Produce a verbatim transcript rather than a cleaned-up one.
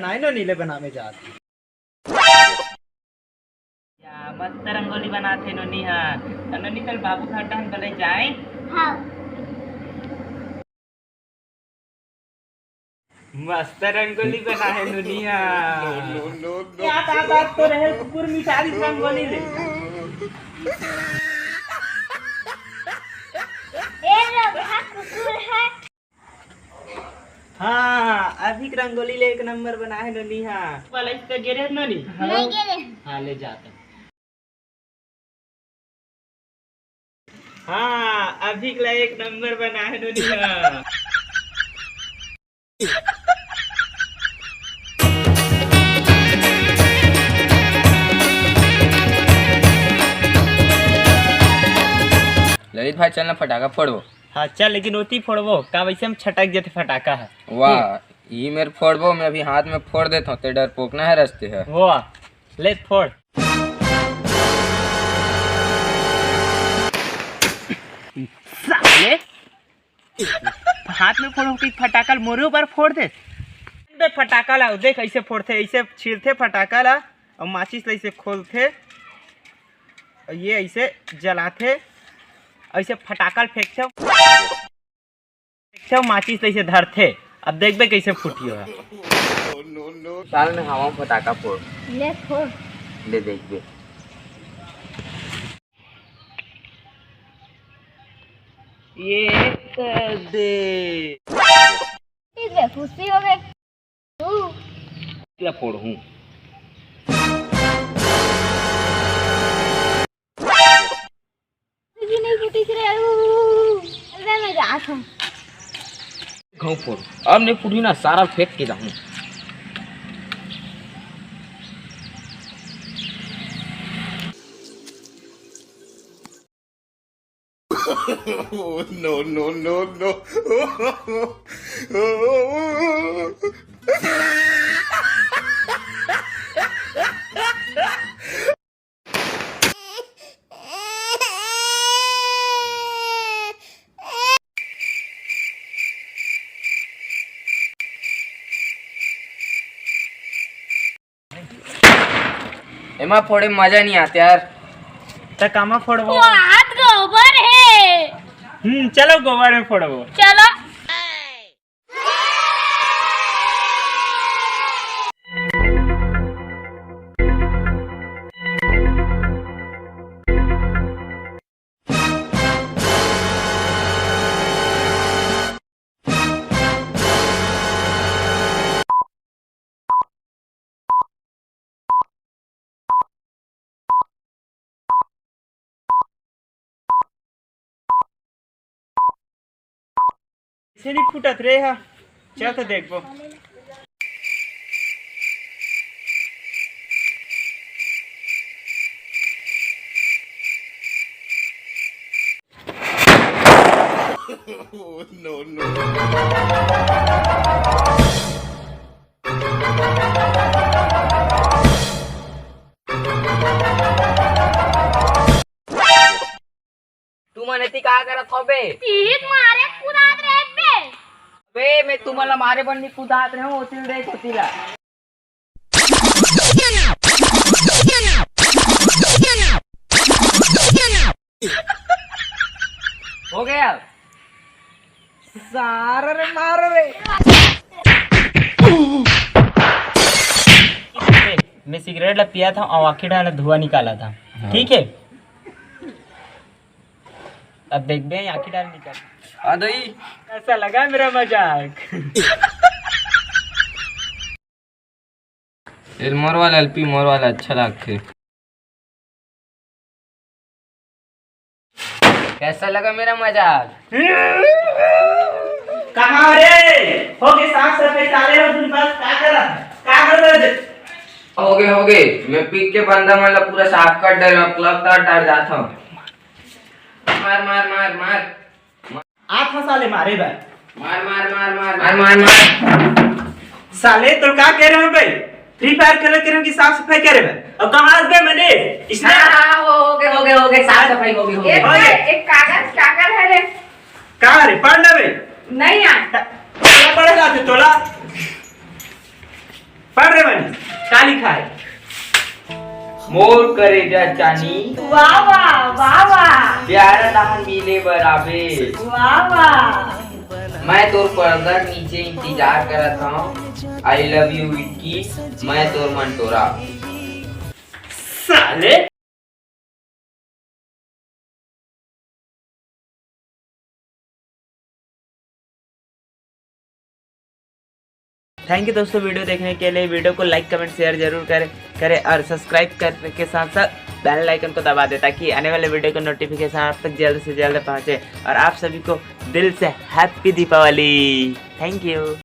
आय नोनी ले बनावे जात। या मस्त रंगोली बनात हे नोनी हा। नोनी, चल बाबू घर डहन बले जाए। हाँ। मस्त रंगोली बना हे नोनी हा। क्या बात, बात तो रहे, कुकुर मिटारी रंगोली ले। ए लो, भाग कुकुर है। हाँ, अभी के रंगोली ले एक नंबर बना हे नोनी हा। वाला इस पे गिरे नोनी? नहीं गिरे। हाँ, ले जाता। हाँ, अभी के ला एक नंबर बना हे नोनी हा। ललित भाई, चल ना फटाका फोड़बो। हाँ, चल, लेकिन ओती फोड़बो, का वैसे हम छटक जेते फटाका है। वाह, ई मेर फोड़बो, मैं अभी हाथ में फोड़ देता हूँ, ते डरपोक ना है रस्ते है। वाह, ले फोड़। साले, हाथ में फोड़ के फटाका ल मोरे ऊपर फोड़ दे। बे फटाका ला, देख ऐसे फोड़थे, ऐसे छीलथे फटाका ला, और माचिस ला ऐसे खोलथे, और ये ऐसे जलाथे, ऐसे फटाका ल फेंकथे, फेंकथे, माचिस ला ऐसे धरथे। अब देखबे कैसे फूटी हो। साल में हवा फटाका फोड़। ले फोड़। ले देखबे। ये कर दे। ठीक है, खुशी हो गई। तू ला फोड़ हूँ। तुझे नहीं फूटी रे। अरे मैं जात हूँ। घाव फोड़। अब नहीं फूटी ना, सारा फेंक के जाऊँ। Oh, no, no, no, no. एमा फोड़े मजा नहीं आते यार। त कामा फोड़बो? वो हाथ गोबर है। हम्म, चलो गोबर में फोड़बो। चलो। से नहीं फूटत रे हा। चल तो देखबो। Oh, no, no. तुमन एती का करत हो बे? तीर मारे कुदात रहे बे। बे, मैं तुमन ला मारे बर नहीं कुदात रहे हूँ, ओती ले देख, ओती ला। हो गया। सारा रे मार रे। मैं सिगरेट ला पिया था और आखिर डाल धुआं निकाला था। हाँ। ठीक है, अब देखबे आखिर डाल निकाल। आ दई। कैसा लगा मेरा मजाक? ए मोर वाला एलपी, मोर वाला अच्छा लागथे। कैसा लगा मेरा मजाक? कहाँ रे? हो गए साफ सफाई साले हो तुम बस का कर, का कर रहे थे? हो गए, हो गए। मैं पी के बंदा मन ला पूरा साफ कर दे रहा हूँ, क्लब तार डाल जाता हूँ। मार, मार, मार, मार। आ था साले मारे बे। मार, मार, मार, मार, मार, मार, मार। साले तो का कह रहे हो बे? फ्री फायर खेले कह रहे हो कि साफ सफाई कह रहे बे? और कहाँ आज बे मनीष? इसने हाँ, हाँ, हो, हो गए, हो गए, हो गए, साफ सफाई हो गई, हो गई। एक, हो गए। एक कागज क्या कर है रे? का रे, पढ़ ले बे। नहीं यार। तोला पढ़े जाते, तोला। पढ़ रे बनी, का लिखा है? मोर करेजा चानी, वाह वाह, वाह वाह, प्यारा दान मिले बर आबे। वाह वाह। मैं तोर पर्दा के नीचे इंतजार करत हूँ। I love you विक्की, मैं तोर मन टोरा। साले। थैंक यू दोस्तों, वीडियो देखने के लिए। वीडियो को लाइक, कमेंट, शेयर जरूर करें करें और सब्सक्राइब करने के साथ साथ बेल आइकन को दबा दें, ताकि आने वाले वीडियो का नोटिफिकेशन आप तक जल्द से जल्द पहुंचे। और आप सभी को दिल से हैप्पी दीपावली। Thank you.